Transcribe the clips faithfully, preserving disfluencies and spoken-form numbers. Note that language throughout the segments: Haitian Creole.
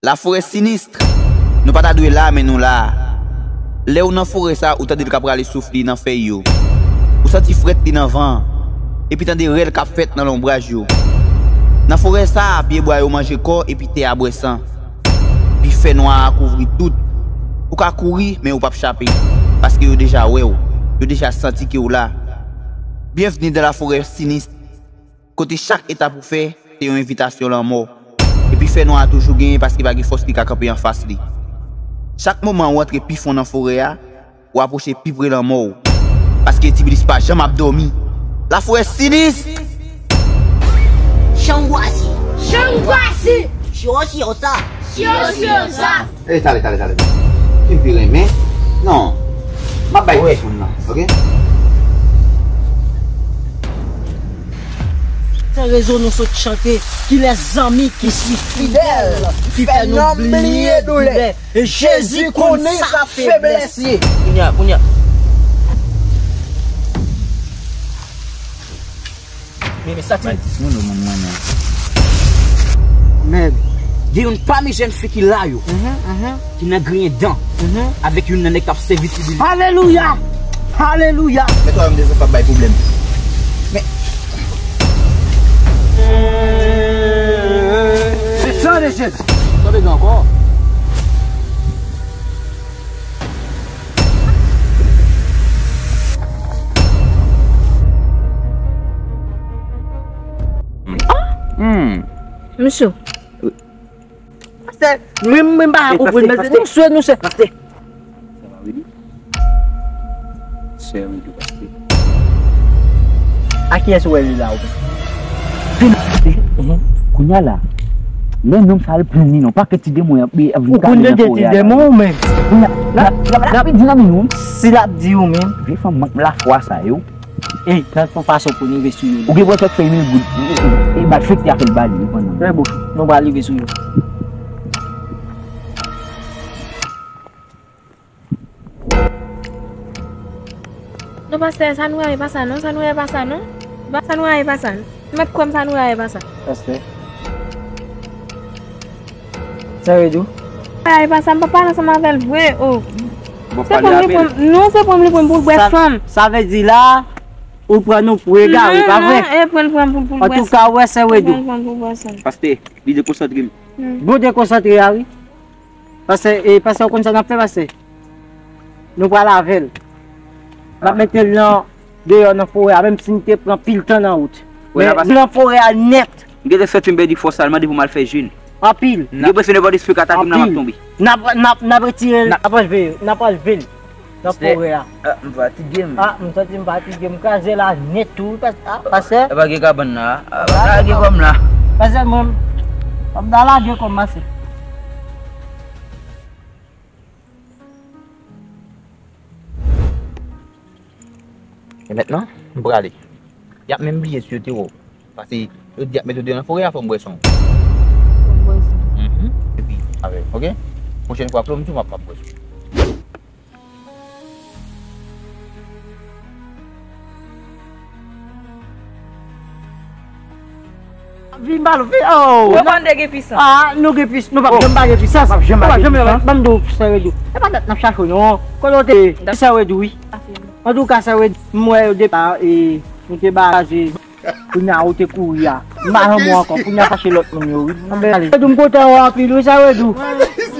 Laforè Sinis, nou pa ta dwe la, men nou la. Lè ou nan forè sa, ou tande l k ap rale souf li nan fèy yo. Ou santi frèt li nan van an, epi tande rèl k ap fèt nan lonbraj yo. Nan forè sa, pyebwa yo manje kò epi tè a bwè san. Epi fènwa a kouvri tout. Ou ka kouri, men ou p ap chape, paske yo deja wè w. Yo deja santi ke w la. Byenvni nan laforè Sinis. Kote chak etap ou fè, se yon envitasyon lanmò. Epi fènwa a toujou genyen paske pa gen fòs ki ka kanpe anfas li. Chak moman ou antre pi fon nan forè a, ou apwoche pi pre lanmò w. Paske Tiblis pa janm ap dòmi. Laforè Sinis! Changwasi! Changwasi! Shiroshirosa! Shiroshirosa! Ey, tale, tale, tale. Ki m pi renmen? Non. M ap bay timoun nan, oke? Se rezon nou sot chante, kilès zanmi ki si fidèl, ki fè nonm bliye doulè. E Jezi konn sa feblès ye. Kounya, kounya. Men, men sa ti. Bay dis moun o moun mwen menm. Men, gen youn pami jèn fi ki la yo, ki nan griyen dan, avèk youn nan nèg k ap sèvi ti bili. Alelouya! Alelouya! Mèt wayòm de zòt p ap bay pwoblèm. Men. Se san de Jezi. Sa vle di ankò? Hmm. Misye. Pastè, mwen, mwen pa konprann, pastè, nou swe, nou swe. Pastè. Sa va, Rudy? Sè Rudy, pastè. A kiyès ou wè li la, ou? Vin, pastè. Kounya la, lè nonm sa al plenn li nan pakèt ti demon y ap, y ap vin kale nan forè a la. Ou konn de ti demon ou menm? Kounya, l ap, l ap, l ap di nan men nou. Si l ap di ou menm. Vye fanm mank lafwa sa yo. Ey, nan fon fason pou n rive sou yo. Ou gen pwòtèk fèy mil goud. E, e, e, ba fèk te afè l ba li, wi, pandan. Trè bon, nou pral rive sou yo. Non, pastè, sa nou rayi pa sa, non, sa nou rayi pa sa, non. Ba, sa nou rayi pa sa. Mèt kwè m, sa nou rayi pa sa. Pastè. Sa vle di w? Ay, pa sa, m pa pale ansanm avè l vre, o. Se pran m li pran, non, se pran m li pran m pou l bwè san m. Sa vle di la, ou pran nou pou egare, pa vre? Non, non, e pran l pran m pou, pou l bwè san. Antouka, ou wè, sè Wedou. Pastè, li dekonsantre m. Bon, dekonsantre a, wi. Pastè, e, pastè, ou konn sa n ap fè, pastè? Nou pral avè l. N ap mete l nan, deyò nan forè a, menm si n te pran pil tan nan wout. Men nan forè a nèt. M gentan santi m pèdi fòs la, l mande pou m al fè jèn. Anpil. M gen enpresyon nenpòt espri k atake m la, m ap tonbe. N ap, n ap, n ap retire l, n ap anlve, n ap anlve l nan forè a. Ah, m fatige m. Ah, m santi m fatige, m kraze la nèt tou, wi, pas-, ah, pastè. E pa gen kabann la, ah, pa gen kòm la. Pastè, mwen, m ap lage kòm mase. E mentnan, m prale. Y ap menm bliye si yo te wè w. Paske yo di y ap mete w deyò nan forè a, fò m bwè san w. Fò m bwè san. Mhm. Epi, avè, oke? Pwochèn fwa, fò m di w m ap, m ap bwè san w. Vin ba nou, vin, oh. Yo konn de gen pisans. Ah, nou gen pis-, nou p ap janm pa gen pisans. P ap janm pa gen pisans. Ban m di w, sè Wedou. E pa dat n ap chache w, non. Kote w te? Sè Wedou, wi. Antouka, sè Wedou, m wè yo depi, e, nou te baraje. Kounye a, ou te kouri a. M pa janm wè w ankò. Kounye a, fache lòt moun yo, wi. Anben, ale. Wedou, m kontan wè w anpil, wi, sè Wedou.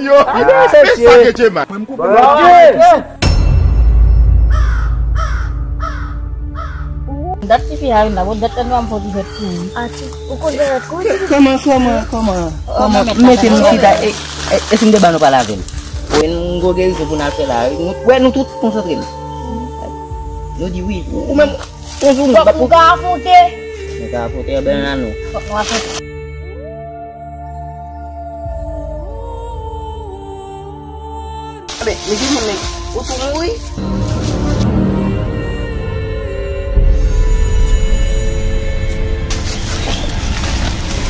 Yo, ah, mesye. Sa ke Djema. Mwen, m koupe. Dat ti fi a, wi, la, bon, dat la, nou an fò di jèt kouri. Ou konn jèt kouri? Kòman, kòman, kòman, kòman? Mete m chita, e, e, e si m te ba nou pale avè l? Wè, nou gwo gerizon pou n al fè la, wi. Nou, wè, nou tout konsantre nou. Nou di wi. Ou, ou menm, yon jou nou bat pou. Fòk nou ka afwonte. Nou ka afwonte, anben, ann nou. Fòk nou afwonte. Anben, mesye, mwen menm, ou tou mouri?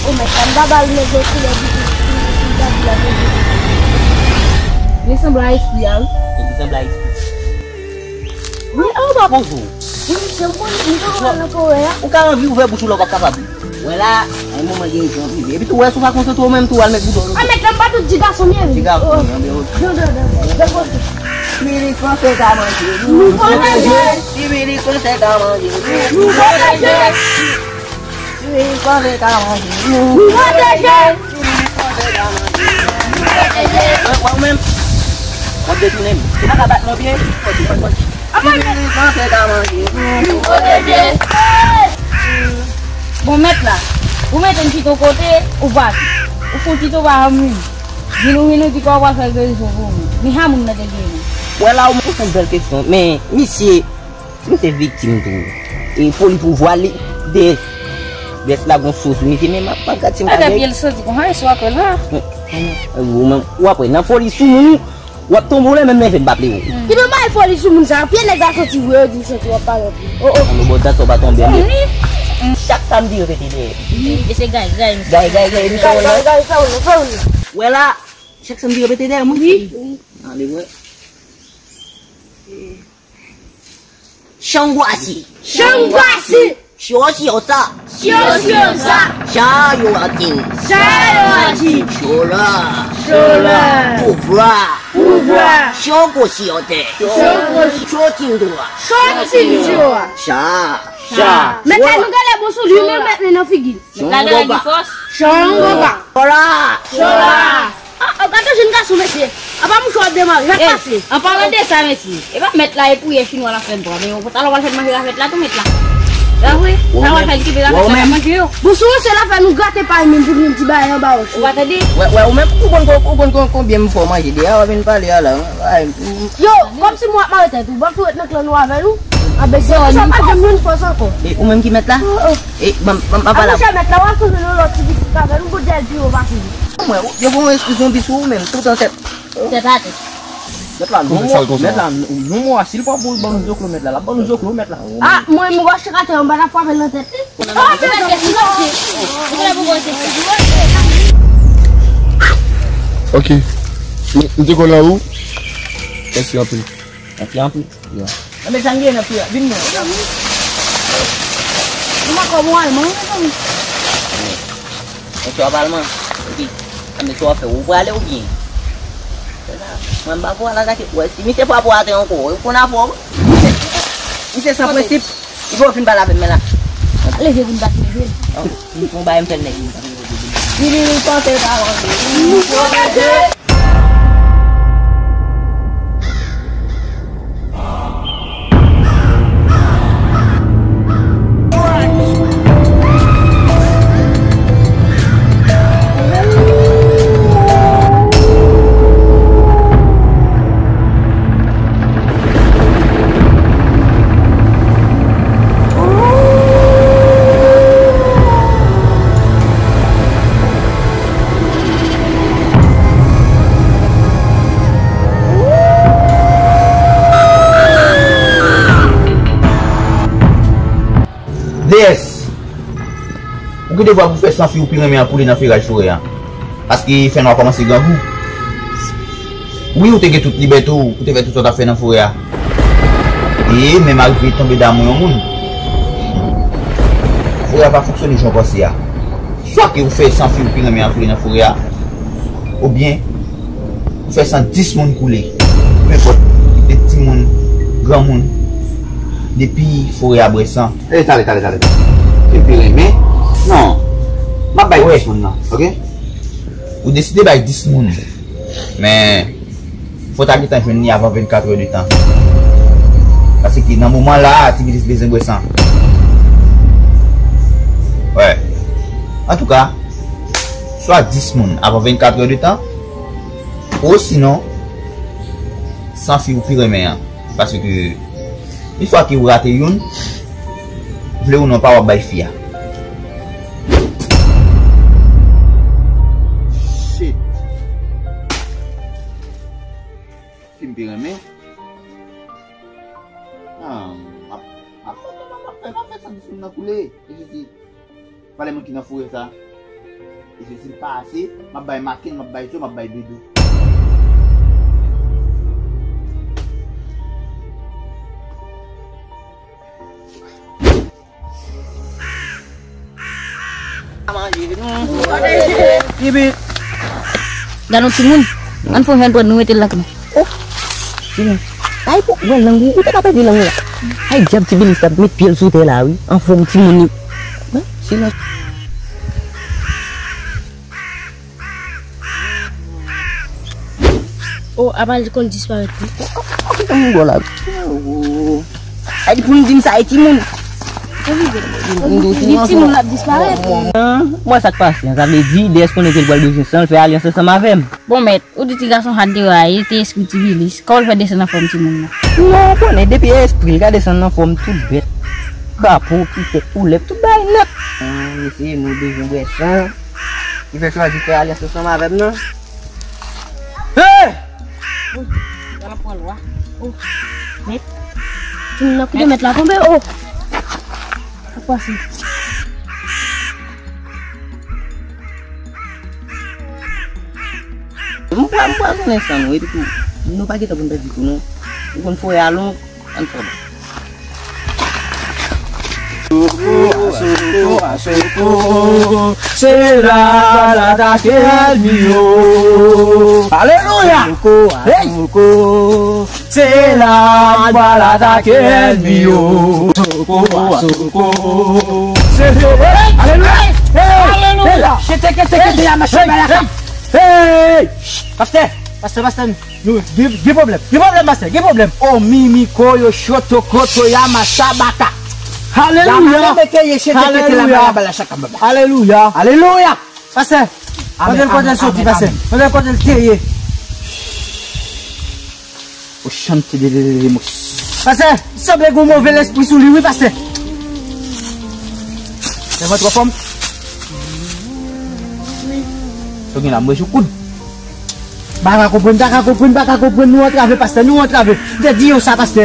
O, mèt la, m ta ba l move koulè pou, pou, pou, pou, pou, li sanble a espri a, wi. Li sanble a espri. Wi, a, ou pa panse w? Wi, misye, ou konn, m te konn nan forè a. Ou ka anvi ouvè bouch ou la, ou pa kapab. Wè la, Yon moman gen jan prive. Epi tou, wè, si w pa konsantre w menm tou, w al met bouton. A, mèt la, m pa tout ti gason m ye, wi. Ti gason, oh. Anben, ok. Non, non, non, non, non, non. Tipilik panse ka manje. Nou pwoteje. Tipilik panse ka manje. Nou pwoteje. Tipilik panse ka manje. Nou pwoteje. Tipilik panse ka manje. Nou pwoteje. Wè, wè, ou menm. W ap detounen m. Ou pa ka bat mwen byen. Tipilik panse ka manje. Nou pwoteje. Bon, mèt la, ou mete m chita yon kote, ou pati. Ou fouti tou pa janm vini. Vin ou vin ou di kòman w ap fè gerizon pou mwen. Men ha moun nan te genyen. Wè la, ou mwen se yon bèl kesyon. Men, misye, misye viktim tou. E foli pouvwa li, dèyè, dèyè la gon sou sou misye, men m ap pa gad si m pa gen. Gade pye l soti konsa, e sou apre la. Ou menm, ou ap wè, nan foli sou moun, w ap tonbe w lè menm leve m p ap leve w. Ki nou bay foli sou moun sa yo, pye nèg la soti vre, yo di l soti, w ap pale anpil. Oh, oh. Ann, bon, dat sa w pa tonbe anmè. Chak samdi repete dèyè. E se gay, gay, misye. Gay, gay, gay, misye. Gay, gay, gay, fè ou non, fè ou non. Wè la, chak samdi repete dèyè mwen. Wi. Ale wè. Changwasi. Changwasi. Shioshiosa. Shioshiosa. Shayoatin. Shayoatin. Shola. Shola. Pouvwa. Pouvwa. Shoko shiote. Shoko shi- Shotindwa. Shotindwa. Sha. Sha. Mèt la nou gade bon sou li, men mèt li nan figi. Shongoba. Shongoba. Shola. Shola. Ah, oh, gade jèn gason, mesye. Apa mouchwa ap demare, sa k pase? An palan de sa, mesye, e pa mèt la, e priyè chinwa l ap fè m pran, men yo, talè w pral fè m manje ravèt la tou, mèt la. Sa vre? Talè w pral fè l kenbe ravèt la, l ap manje yo. Bon, si w se l ap fè nou grate pay menm pou nou ti bagay anba wòch. Ou pa tande? Wè, wè, ou menm, ou konn, ou konn, konn konbyen m fè w manje deja, w ap vin pale a la. Yo, kòmsi mwen ap mare tèt ou, ban tou ret nan klan nou avè nou. Anben, se sa, pa janm jwenn fòs ankò. E ou menm ki mèt la? Oh, oh. E, ban, ban, ban pale. Mouche mèt la, w ap tounen yon lòt ti pitit avè nou, pou dèl pi yo pase. Mwen, yo fè yon ekspresyon pi sou ou menm, tout an tèt. Tèt atè. Mèt la, non, mèt la, non, mwen, si l pa pou l ban nou zoklo, mèt la, l ap ban nou zoklo, mèt la. Ah, mwen, mwen, w ap chak atè, mwen pa t ap frape l nan tèt li. Ok. M, m te konn nan ou. Mèsi anpil. Mèsi anpil. Yo. Anben, sa n gen nan fè a? Vin non. Nou pa kòb yon alman, mezanmi. Mesye w ap alman. Epi, anben, sa w ap fè? Ou prale oubyen? Se sa. Mwen, m pa pou al atake. Wè, si misye frape w atè ankò, ou konn afè w. Misye san prensip. Li pa fin pale avè m, men la. Leve pou n pase leve. Oh, m fè yon bagay, m fè l nèg. Li, li, li panse l ka manje. Deyès, ou gen devwa pou fè san fi ou pi renmen an koule nan feraj forè a. Paske fènwa kòmanse grangou. Wi, ou te gen tout libète w pou te fè tout sa w t ap fè nan forè a. E menm arive tonbe damou yon moun. Forè a pa fonksyone jan w panse a. Swa ke ou fè san fi ou pi renmen an koule nan forè a, oubyen ou fè san dis moun koule. Nenpòt, de timoun, granmoun, depi forè a bwè san. E, tale, tale, tale, tale. Fi m pi renmen. Non. M ap bay dis moun nan, ok? Ou deside bay dis moun. Men, fò w ta gentan jwenn li avan vennkat è de tan. Paske nan moman la a, ti pitit bezwen bwè san. Wè. Antouka, swa dis moun avan vennkat è de tan, osinon, san fi ou pi renmen an. Paske, yon fwa ke ou rate youn, vle ou non, pa w ap bay fi a. Shit. Fi m pi renmen. Ah, m ap, m ap, m ap, m ap fè, m ap fè san dis moun nan koule. E jodi, pale moun ki nan forè sa. E jodi, si l pa ase, m ap bay Maken, m ap bay Zo, m ap bay Doudou. A manje, Epi, gade yon timoun. Ann fè yon jèn pran nou mete l nan kay. Oh, silans. Ay, pou wè lang ou, ou te ka pèdi lang ou la. Ay, dyab Tibilis t ap met pye l sou tè la, wi. Anfòm timoun li. Silans. Oh, apa l kòl disparèt tou? Ay, pou m di m sa, e timoun. Li timoun l ap disparèt. Mwen sa k pase, sa vle di, D S konnen ke l pral bezwen san, l fè alyans ansanm avè m. Bon, mèt, ou di ti gason sa te rayi, te espri Tibilis. Kòman l fè desann nan fòm timoun nan? Non, ou konnen, depi espri l ka desann nan fòm tout bèt. Krapo, ti tèt, koulèv, tout bagay nèt. Ah, mesye, nou bezwen bwè san. Li fè chwazi fè alyans ansanm avè m nan. Hey! Ou, y ap pran lwa. Oh, mèt. Timoun nan kote mèt la tonbe, oh. Sa k pase? M pwa, m pwazonnen san nou, epi tou, nou pa gentan pou n pèdi tou, non. Nou konn forè a long, ann fè bon. Asoko, asoko, asoko, se la n pral atake ènmi yo. Alelouya! Asoko, hey! Asoko, se la n pral atake ènmi yo. Asoko, asoko. Se, hey! Alelouya! Hey! Alelouya! Hey! Hey! Pastè, pastè, pastè. Nou, gen, gen pwoblèm. Gen pwoblèm, pastè. Gen pwoblèm. O mi mi ko yo shoto koto ya masabaka. Alelouya. Alelouya. Alelouya. Alelouya. Pastè, mande l kote l soti, pastè. Mande l kote l te ye. O chante de de de de mos. Pastè, sanble gen yon move lespri sou li, wi, pastè. Sèvant twò fòm. Yo gen la, mwen jou koud. Pa ka konprann, pa ka konprann, pa ka konprann, nou antrave, pastè, nou antrave. M te di yo sa, pastè.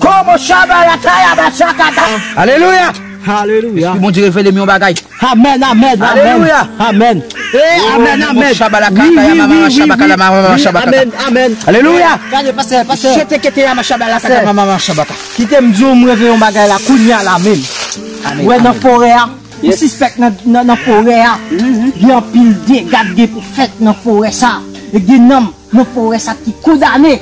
Komo shabalataya bachakata. Alelouya. Alelouya. Espri Bondye revele m yon bagay. Amèn, amèn, amèn. Alelouya. Amèn. Eh, amèn, amèn. Wi, wi, wi, wi. Amèn, amèn. Alelouya. Gade, pastè, pastè. Pastè. Kite m di w, m reve yon bagay la, kounye a la menm. Amèn, amèn. Wè nan forè a, m sispèk nan, nan, nan forè a, gen anpil dega k gen pou fèt nan forè sa. E gen nanm nan forè sa ki kondane.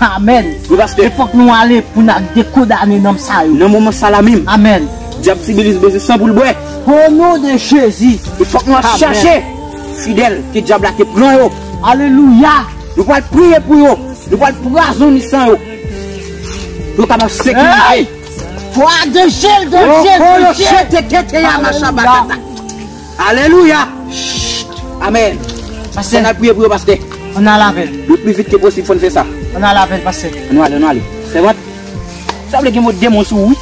Amèn. Wi, pastè. E fòk nou ale pou n al dekondane nanm sa yo. Nan moman sa la menm. Amèn. Dyab Tibilis bezwen san pou l bwè. O non de Jezi. E fòk nou al chache fidèl ke dyab la te pran yo. Alelouya. Nou pral priye pou yo. Nou pral pwazoni san yo. Pou yo kapab sekirize. Hey! Fwa de jel, de jel, de jel. Alelouya. Alelouya. Amèn. Pastè. Ann al priye pou yo, pastè. Ann al avè l. Le pli vit ke posib, fò n fè sa. Ann al avè l, pastè. Ann ale, ann ale. Sèvant. Sa vle gen mot demon sou ou, wi.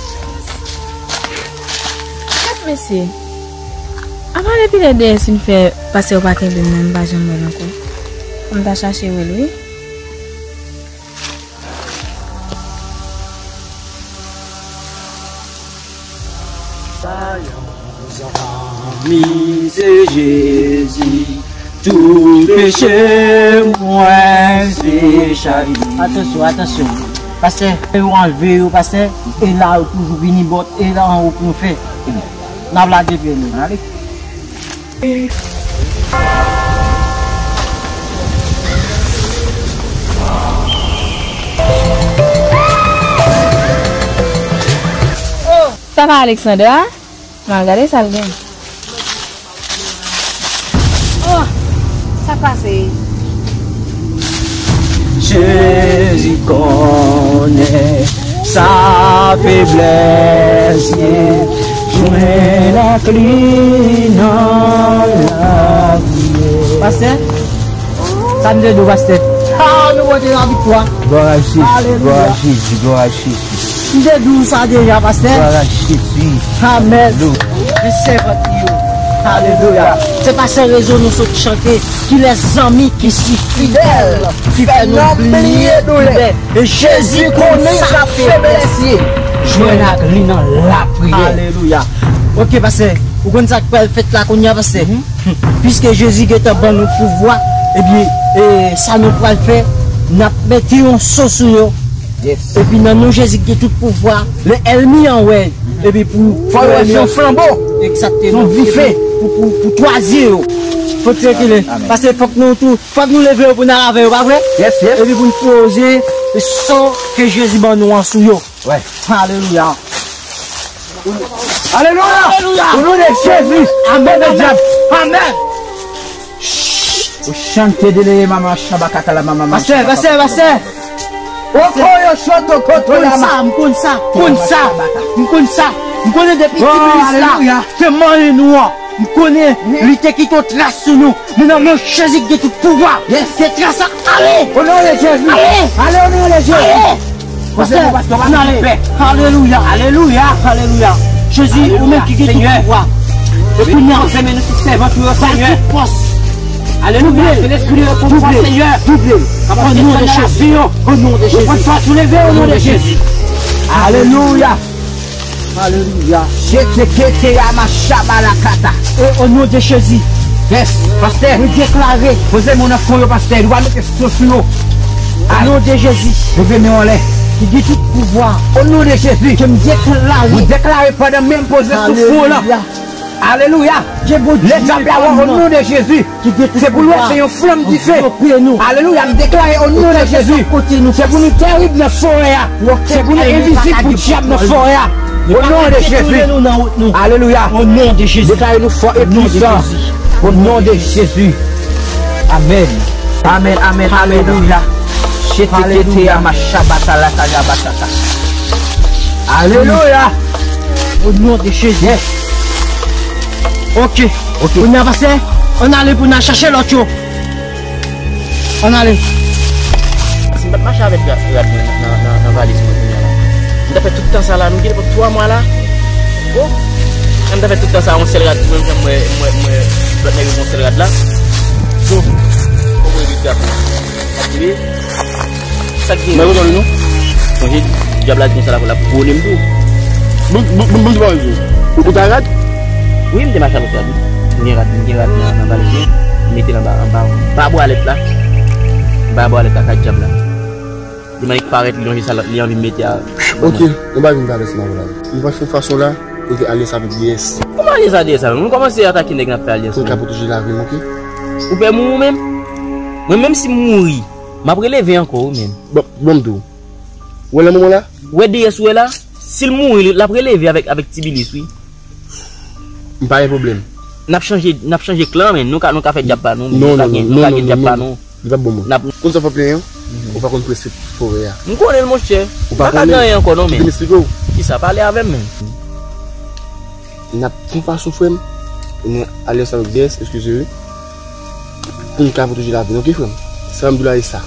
Kèt mesye. Apa depi lè D S fin fè pastè yo pa kenbe m nan, m pa janm wè l ankò. Fò m ta chache wè l, wi. Zanmi, se Jezi, tout peche mwen se chay li. Atansyon, atansyon. Pastè, yo anlve yo, pastè, e la yo toujou vini bòt, e la anwo pou nou fè. N ap lage pye nou. Ale. Oh, sa pa Alexandra? M al gade sa l gen. Oh, sa k pase? Jezi konnen sa feblès ye, jwenn ak li nan lapriyè. Pastè, sa m te di w, pastè? Ah, nou pote laviktwa. Glwa a Jezi, glwa a Jezi, glwa a Jezi. M te di w sa deja, pastè. Glwa a Jezi. Amèn. Alelouya. Men sèvant li yo. Alelouya. Se pa san rezon nou sot chante. Kilès zanmi ki si fidèl, ki fè nou bliye doulè. E Jezi konnen sa feblès ye. Jwenn ak li nan lapriyè. Alelouya. Ok, pastè. Ou konn sa k pral fèt la kounye a, pastè? Piske Jezi gentan ban nou pouvwa, ebyen, e, sa nou pral fè, n ap mete yon so sou yo. Epi nan non Jezi ki gen tout pouvwa, lè ènmi an wè, epi pou fò yo wè se yon flanbo. Egzakteman. Se yon dife. Epi pou, pou, pou twazye yo. Fòk se rele. Amèn. Paske fòk nou tou, fòk nou leve yo pou n al avè yo, pa vre? Yes, yes. Epi pou n poze san ke Jezi ban nou an sou yo. Alelouya. Alelouya. Alelouya. O non de Jezi. Amèn, amèn. Amèn. Ou chante de leye mama chaba katala mama. Pastè, pastè, pastè. Oko yo choto koto yama. M konn sa, m konn sa, m konn sa. M konnen depi ti minis la te manyen nou an. M konnen li te kite yon tras sou nou. Men nan non Jezi ki gen tout pouvwa. Yes. Ke tras la ale. O non de Jezi. Ale. Ale o non de Jezi. Ale. Pastè, ann ale. Alelouya. Alelouya. Alelouya. Jezi, ou menm ki gen tout pouvwa. E kounye a, ou fèmen nou sou sèvant ou yo, Senyè. Alelouya. Se lespri de rekonfò, Senyè. Double. O non de Jezi. O non de Jezi. Ou pran fòs, ou leve, o non de Jezi. Alelouya. Alelouya. Jete kete ya machaba la kata. E o non de Jezi. Yes, pastè. Mwen deklare. Poze men w nan fon yo, pastè. Nou va mete sou sou yo. O non de Jezi. Leve men w anlè. Ki gen tout pouvwa. O non de Jezi. Ke m deklare. Mwen deklare pandan men m poze sou fon w lan. Alelouya. Alelouya. Ke Bondye. Lè dyab la wè o non de Jezi. Se pou l wè se yon flanm dife. Alelouya, m deklare o non de Jezi. Se pou nou terib nan forè a. Se pou nou envizib pou dyab nan forè a. O non de Jezi. Alelouya. O non de Jezi. Deklare nou fò e pwisan. O non de Jezi. Amèn. Amèn, amèn, amèn. Alelouya. Chetekete ya machabata la kaya batata. Alelouya. O non de Jezi. Yes. Ok. Ok. Kounye a, pastè, ann ale pou n al chache lòt yo. Ann ale. Si m pa t mache avèk rad, rad mwen nan, nan, nan, nan valiz mwen kounye a la, m ta fè tout tan sa la, nou gen nenpòt twa mwa la. Bon, m ta fè tout tan sa, yon sèl rad, mwen, mwen, mwen, mwen, lòt nèg yo yon sèl rad la. Bon, kòman yo di drapo? Ap vire. Sa k gen? Mwen kontan li non. Sonje, dyab la di konsa l ap, l ap vole m tou. Bon, bon, bon, bon, bon, bon. Ou, ou ta rad? Wi, m te mache avèk rad, wi. M gen rad, m gen rad nan, nan valiz mwen. M mete l anba, anba, anba bwalèt la. Anba bwalèt la, kay dyab la. Li mannik parèt, li lonje sa, li anvi mete a. Ok, yon bagay m ta vle ansanm avè w la. M pral fè yon fason la, pou ke alyans avèk D S. Kòman alyans avèk D S la? Nou kòmanse atake nèg n ap fè alyans. Pou n ka pwoteje lavi m, ok? Ou pè mouri ou menm? Mwen menm si m mouri, m ap releve ankò, wi, menm. Bon, bon, m di w. Ou wè lanmò mwen la? Ou wè D S ou wè la? Si l mouri, l ap releve avèk, avèk Tibilis, wi. M pa gen pwoblèm. N ap chanje, n ap chanje klan, men nou ka, nou ka fè dyab pa nou, men nou ka gen, nou ka gen dyab pa nou. Li p ap bon, mwen. N ap konn sa w ap plenyen an? Ou pa konn prensip forè a. M konnen l, monchè. Ou pa konnen? M pa ka gen anyen ankò, non, men. Ou vin eksplike w. Kisa? Pale avè m, men. N ap fè yon fason, frè m, pou nou alyans avèk D S, eskize wi, pou n ka pwoteje lavi nou, ok, frè m? Sa m di w la, e sa.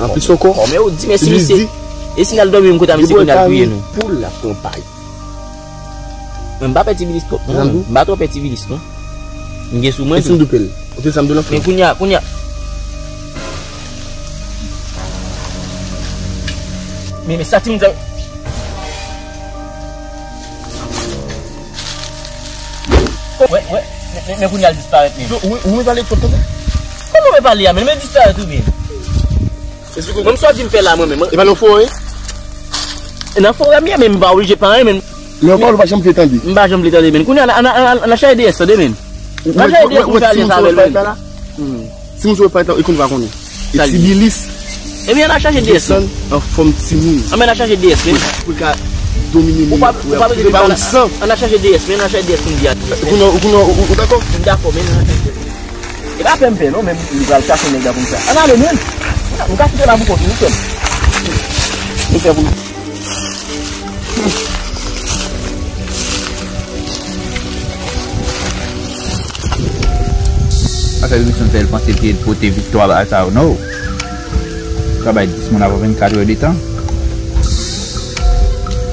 Anplis ankò, kòman ou di, men si misye, e si n al dòmi menm kote a, misye kounye a l touye nou. Poul la pran pay. Mwen, m pa pè Tibilis twòp, non. M pa twò pè Tibilis, non. M gen sou mwen tou. E si m double l? Ou te sa m double l anfen? Men kounye a, kounye a. Men, men sa timoun sa. Wè, wè, men, men, men kounye a l disparèt menm. Ou, ou, ou pale twòp tande? Kòman mwen pale a, men, men disparèt ou byen? Mwen, m sòti m fè la, mwen menm. E pa nan forè? Nan forè m ye, men m pa oblije pa anyen, men. Lè w pale, ou pa janm vle tande. M pa janm vle tande, men. Kounye a, ann, ann, ann, ann chache D S, tande, men. Ann chache D S, nou fè alyans avè l, men. Timoun sou pay la, e konn pa konnen. E Tibilis. Ebyen, ann chache D S, men. Desann an fòm timoun. Ann, men ann chache D S, men. Pou, pou l ka domine moun. Ou pa, ou pa bezwen di sa. Ann chache D S, men, ann chache D S, kounye a. Ou konnen, ou konnen, ou, ou dakò? M dakò, men ann chache D S. E pa pè m pè non, men m pral chache nèg la pou m fè. Ann ale, men. M ka kite la pou kont nou, frè m. Nou fè pou nou. Afè Wilson fè l panse l te pote viktwa ba sa yo, no. Sa bay dis moun avan vennkat è de tan.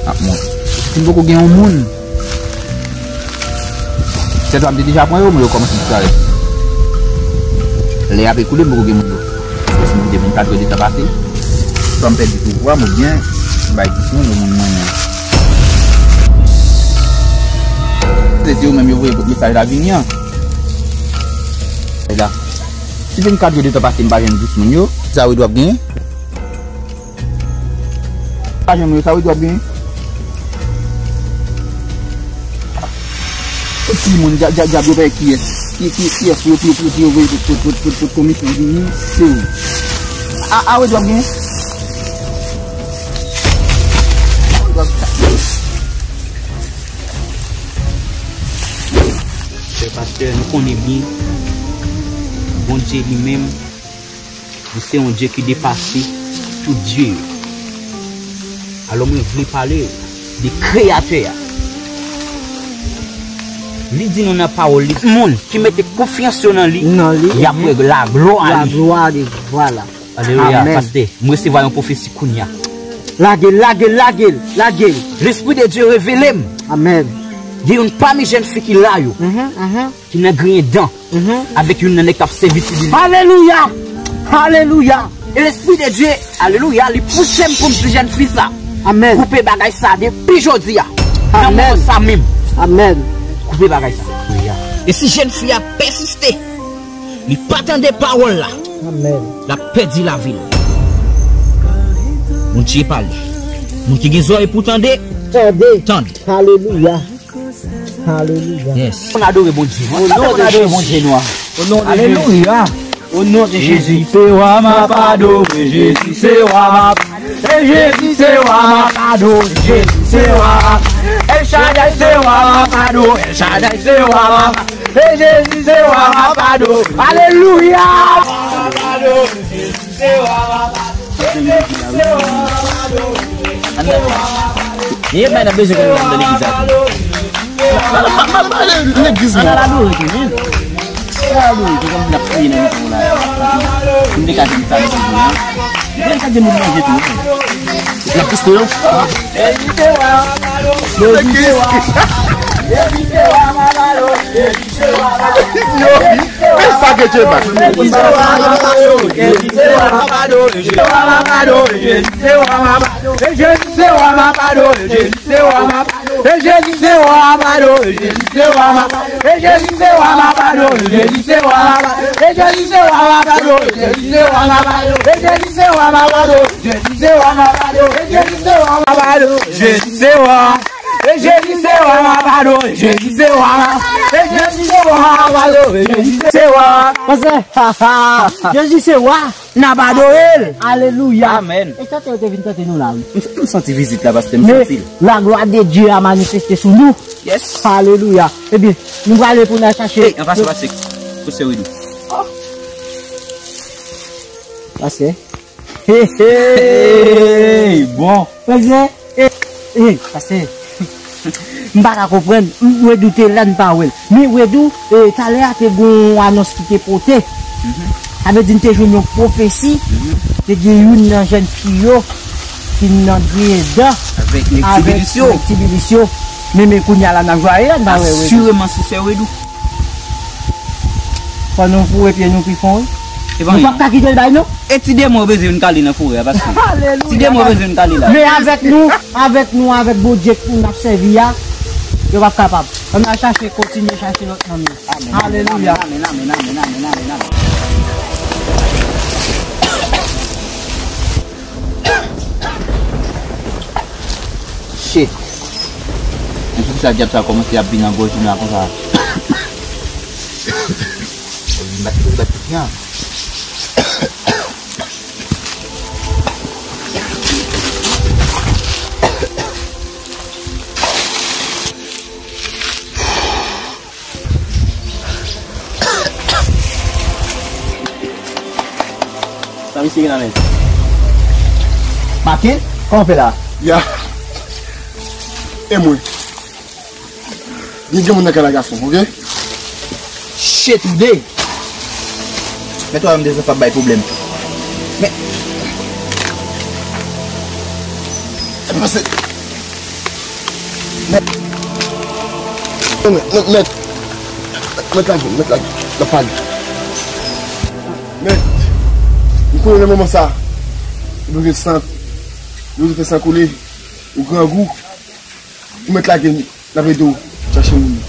Ap monte. Si m poko gen yon moun, sèt wa m te deja pran yo, men yo kòmanse disparèt. Lè y ap ekoule, m poko gen moun yo. Paske si m kite vennkat è de tan pase, swa m pèdi pouvwa m oubyen m bay dis moun yo moun mwen menm. Se di yo menm yo voye mesaj la vini an. E la. Si vennkat è de tan pase, m pa jwenn dis moun yo, sa yo dwe ap genyen. Lajan nou yo, sa w di w ap genyen? Tout timoun, dya-, dya-, dyab yo pa kiyès. Ki, ki, kiyès pou yo, pou yo, pou yo, pou yo voye tout, tout, tout, tout, tout komisyon vini, se ou. A, a, w di w ap genyen? Chè pastè, nou konnen byen, Bondye li menm, li se yon Dye ki depase tout dye yo. Alò, mwen vle pale de Kreyatè a. Li di nou nan pawòl li, moun ki mete konfyans yo nan li, nan li, y ap wè laglwa li. Laglwa li, vwala. Alelouya, amèn. Pastè, m resevwa yon pwofesi kounye a. Lage l, lage l, lage l, lage l. Lespri de Dye revele m. Amèn. Gen youn pami jèn fi ki la yo, mhm, mhm, ki nan griyen dan, mhm, avèk youn nan nèg k ap sèvi ti bib. Alelouya! Alelouya! E Lespri de Dye, alelouya, li pouse m pou m di jèn fi sa, amèn, koupe bagay sa depi jodi a. Nan moman sa menm. Amèn. Koupe bagay sa. Alelouya. E si jèn fi a pèsiste, li pa tande pawòl la, amèn, l ap pèdi lavi l. Bondye pale. Moun ki gen zòrèy pou tande, tande, tande. Alelouya. Alelouya. Yes. Ann adore Bondye. O non de Jezi. Ann adore Bondye nou a. O non de Jezi. Alelouya. O non de Jezi. Jezi se wa m ap adore. Jezi se wa m ap. E Jezi se wa m ap adore. Jezi se wa. El Shaddai se wa m ap adore. El Shaddai se wa m ap. E Jezi se wa m ap adore. Alelouya. Ye, men, n ap bezwen konn nan legliz la tou. Legliz, non. Ann al adore tou, men. Ann al adore tou, kòm n ap priye nan mitan la. M te ka di sa, men, men. Mwen ka di moun manje tou, wi. Yo, men sa ke Dye ba. E Jezi se wa m ap adore, Jezi se wa m ap adore, Jezi se wa m ap adore, Jezi se wa m ap adore, Jezi se wa m ap adore, Jezi se wa m ap adore, Jezi se wa m ap adore, Jezi se wa m ap adore, Jezi se wa m ap adore, Jezi se wa m ap adore, Jezi se wa m ap adore, Jezi se wa m ap adore, Jezi se wa. E Jezi se wa m ap adore, Jezi se wa m ap, e Jezi se wa m ap adore, Jezi se wa. Pastè, Jezi se wa. N ap adore l. Alelouya. Amèn. E chante yo te vin chante nou la, wi. M, m santi vizit la, pastè, m santi l. Men, la gloire de Dieu a manifesté sou nou. Yes. Alelouya. Ebyen, nou prale pou n al chache. Hey, an pase, pase. Pastè Willy. Pastè. Hey, hey, bon. Pastè, eh, eh, pastè. M pa ka konprann. M, Wedou te la, n pa wè l. Men Wedou, eh, talè a te gon anons ki te pote. Mhm. Sa vle di n te jwenn yon pwofesi. Mhm. Te gen youn nan jèn fi yo ki nan griyen dan avèk nèg Tibilis yo. Avèk nèg Tibilis yo. Men, men kounye a la, n ap jwaye la, n pa wè Wedou. Asireman, se sè Wedou. Fò nou foure pye nou pi fon, wi. Nou p ap ka kite l bay nou. E ti demon yo bezwen vin kale nan forè a, pastè. Alelouya. Ti demon yo bezwen vin kale la. Men avèk nou, avèk nou, avèk Bondye pou n ap sèvi a, yo p ap kapab. Ann al chache, kontinye chache lòt nonm yo. Amèn. Alelouya. Amèn, amèn, amèn, amèn, amèn, amèn. Shit. Men poukisa dyab sa kòmanse ap vin nan gòj mwen la konsa? Li bat, li bat tout jan. Sa misye gen nan men? Matin, kòman w fè la? Ya. E mwen? Gen granmoun nan kay la gason, oke? Shit, ou de. Mèt ou a menm de zan p ap bay pwoblèm. Men. Sa pase. Mèt. Mèt, mèt, mèt. Mèt lage, mèt lage. L ap pale. Mèt. M konnen nan moman sa. Ou bezwen san. Ou bezwen fè san koule. Ou grangou. Ou mèt lage. N ap ede w chache moun nan.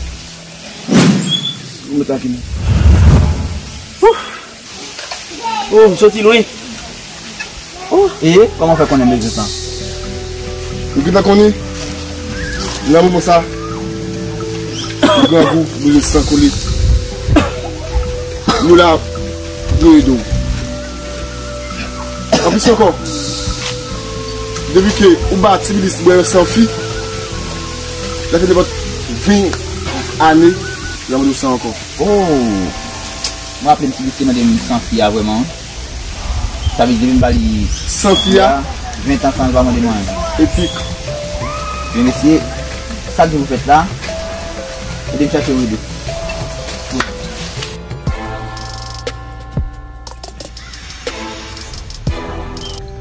Ou mèt lage nou. Ooh. Oh, m soti lwen. Oh, e kòman w fè konnen m bezwen tan? Ou gentan konnen, nan moman sa, grangou, bezwen san koule. Nou la pou ede w. Anplis ankò, depi ke ou ba Tibilis bwè yon sanfi, sa fè nenpòt ven ane, l ap mande w san ankò. Oh! Mwen raple m Tibilis te mande m sanfi a vrèman, wi. Sa vle di depi m ba li sanfi a, ven tan san l pa mande mwen anyen. Epik. Men mesye, sa k gen pou fèt la, ede m chache Redo.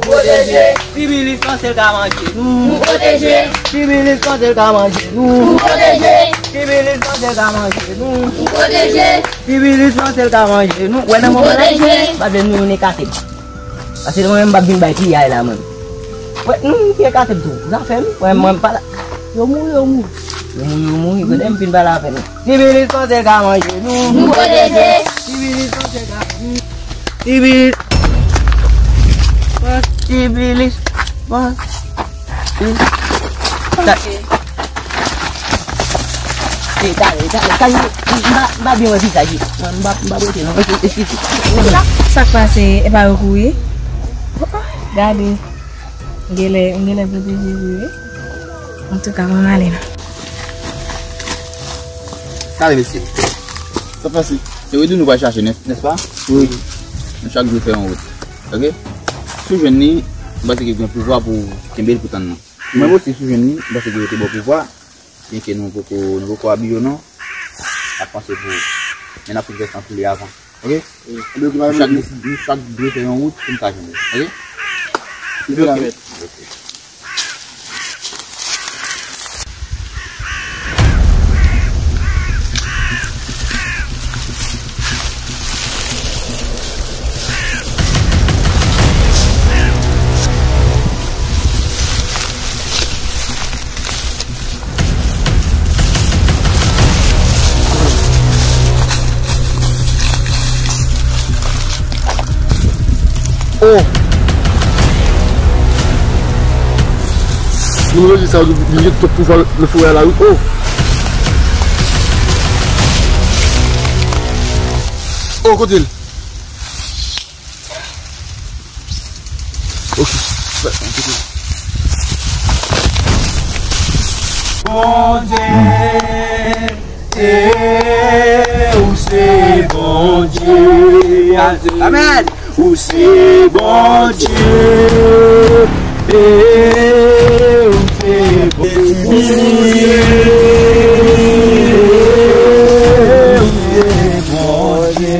Pwoteje. Tibilis panse l ka manje nou. Nou pwoteje. Tibilis panse l ka manje nou. Nou pwoteje. Tibilis panse l ka manje nou. Nou pwoteje. Tibilis panse l ka manje nou. Wè nan moman la, m pa vle nou ekate m. Paske mwen menm m p ap vin bay piyay la, mwen. Wè, nou ekate m tou. Zafè m, wè, mwen m pa la. Yo mouri, yo mouri. Yo mouri, yo mouri. Kote m fin pale avè nou. Tibilis panse l ka manje nou. Nou pwoteje. Tibilis panse l ka. Tibilis. Tibilis. Panse. Talè, talè, talè. M pa, m pa byen wè vizaj li. Mwen, m pa, m pa prete non. Eskize. Sa k pase? E pa yo kouri? Gade. M genlè, m genlè pwoteje vre wi. Antouka, mwen ale non. Talè, mesye. Sa k pase? Se Redo nou pral chache, nè, nèspa? Wi. Nou chak dwe fè yon wout. Oke? Si w jwenn li, m panse ke gen pouvwa pou kenbe l pou tann nou. Mwen osi, si w jwenn li, m panse ke yo te ba w pouvwa, byenke nou poko, nou poko abiye w non. N ap panse pou ou. Men n ap fin fè san koule avan. Oke? Nou chak, nou chak dwe fè yon wout pou n ka jwenn li. Oke? Oke. Oh! Moun yo di sa, li gen twòp pouvwa nan forè a la, wi. Oh! Oh, kote l? Ok. Bondye, e ou se Bondye. Amèn. Ou se Bondye, e ou se Bondye. Ou se Bondye.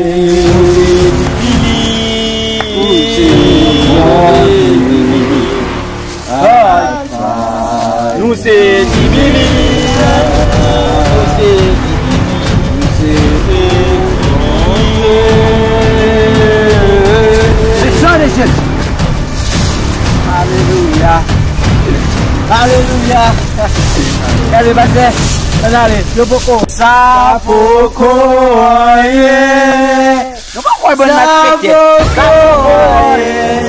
Ou se Bondye. Nou se Tibilis. Nou se Tibilis. Nou se Tibilis. Se jan de jèn. Alelouya. Alelouya. Gade, pastè. Ann ale. Yo poko. Sa poko anyen. Nou pa kwè bann malfektè. Sa poko anyen.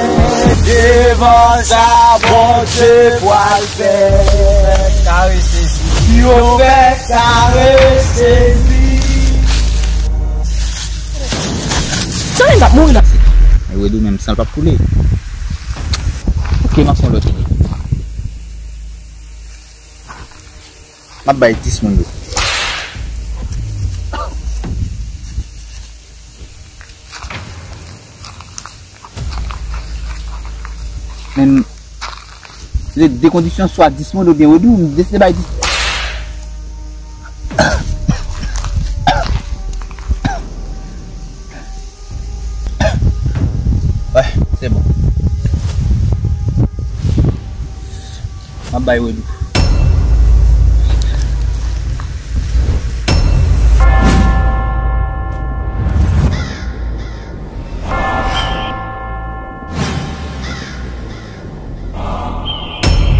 Devan sa Bondye pral fè. Yo fèk karese li. Sa menm p ap mouri la. E Redo menm san l p ap koule. Ok, m ap fè yon lòt ide. M ap bay dis moun yo. Men, se de kondisyon, swa dis moun oubyen Redo, m deside bay dis. Wè, se bon. M ap bay Redo.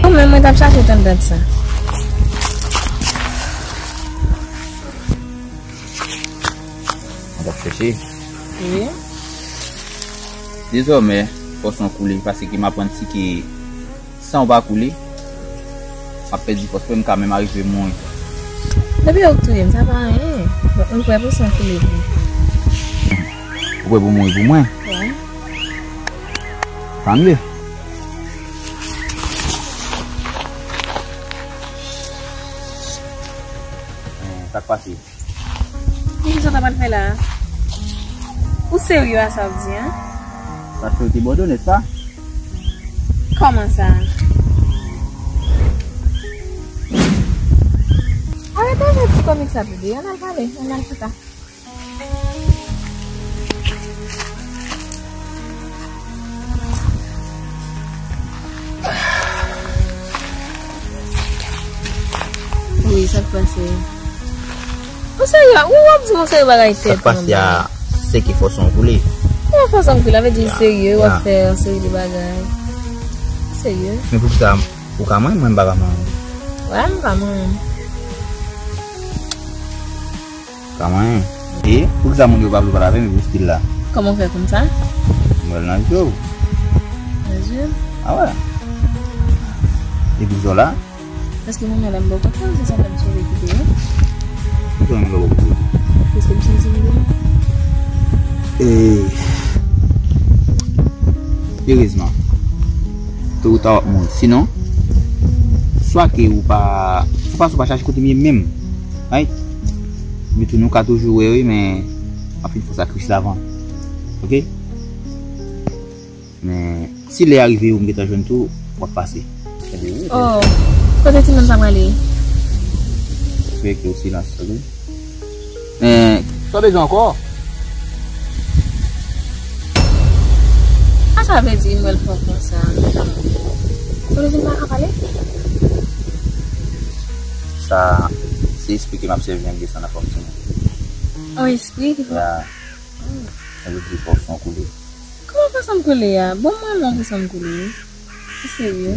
Mwen menm, mwen t ap chache tann dat sa. Mwen t ap chèche. Wi. Dezòmè, fòs ou koule, paske m aprann si ke san w pa koule, M ap pèdi fòs mwen, m ka menm arive mouri. Depi yo touye m, sa pa anyen. Donk, mwen prè pou san koule pou. Ou prè pou mouri pou mwen? Wi. Tanmye. Eh, sa k pase? Men kisa w ta pral fè la a? Ou serye a sa w ap di an? Paske w te bòdone, nèspa? Kòman sa? Arete jwe ti komik sa, bebe. Ann al pale, ann al chita. Wi, sa k pase? Ou serye? Ou w ap di yon seri bagay tèt. Sa k pase a, se ke fòs an koule. Kòman fòs an koule? Sa vle di serye, w ap fè yon seri de bagay. Serye? Men poukisa ou ka manyen m, mwen m pa ka manyen w? Wè, m pa manyen m. Ka manyen. E, poukisa moun yo pa vle pale avè m epi w still la? Kòman w fè konn sa? M wè l nan je w. Nan je m? A wè. Epi sa w la? Paske mwen menm lè m bò kote w, se sa fè m sove kite w. Poukisa mwen lè w bò kote w? Paske m sezi m de ou. E, erezman, to ou ta w ap mouri. Sinon, swa ke ou pa, swa ke ou pa chache kote m ye menm. Right? Men tou nou ka toujou wè wi, men m ap fin fè sakrifis la avan. Oke? Men si lè a rive ou m gentan jwenn tou, w ap pase. Tande wi. Oh, kote timoun sa prale? Respecte w silans, oke? Men sa w bezwen ankò? A sa vle di m wè l fò konsa. Sa vle di m pa ka pale? Sa se espri ke m ap sèvi an desann an fòm timoun. Oh, espri ki fè. Ya. Sa vle di fòs an koule. Kòman fòs an koule a? Bon, mwen menm fòs an koule. Ou serye?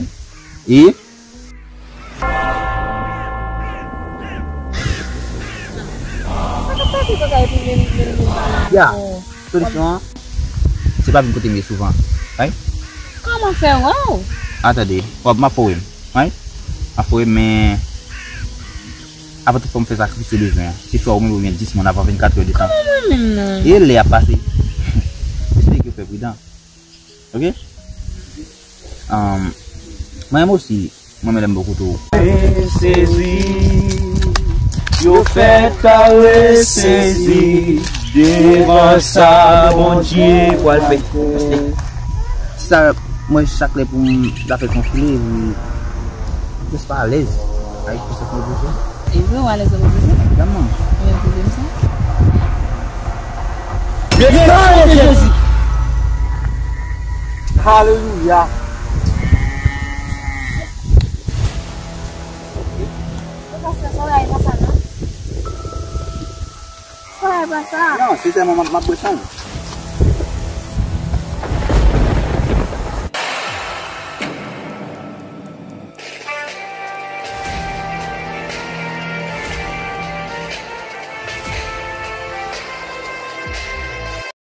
E? Sa k ap pase kòk la epi menm, menm, menm pa la? Ya. Solisyon an, se pa vin kote m ye souvan. Right? Kòman fè wè w? Atande, w ap, m ap fè w wè m. Right? M ap fè w wè m, men avan tout fò m fè sakrifis yo bezwen an. Se swa ou menm oubyen dis moun avan vennkat è de tan. Kòman mwen menm nan? E lè ap pase. Espere ke w fè pridan. Oke? Um, mwen menm osi, mwen menm lè m bò kote w. Sezi, yo fèk kare sezi devan sa Bondye pral fè. Sa, mwen chak lè pou m zafè son koule, m jis pa alèz. Ay, pou sa se mwen. E vre, w alèz avèk Jezi? Evidaman. Mwen pwouve m sa. Nan non Jezi. Alelouya. Ou pa fè sa, w pa sa, non? Sa w pa sa. Non, se sèlman m ap, m ap bwè san.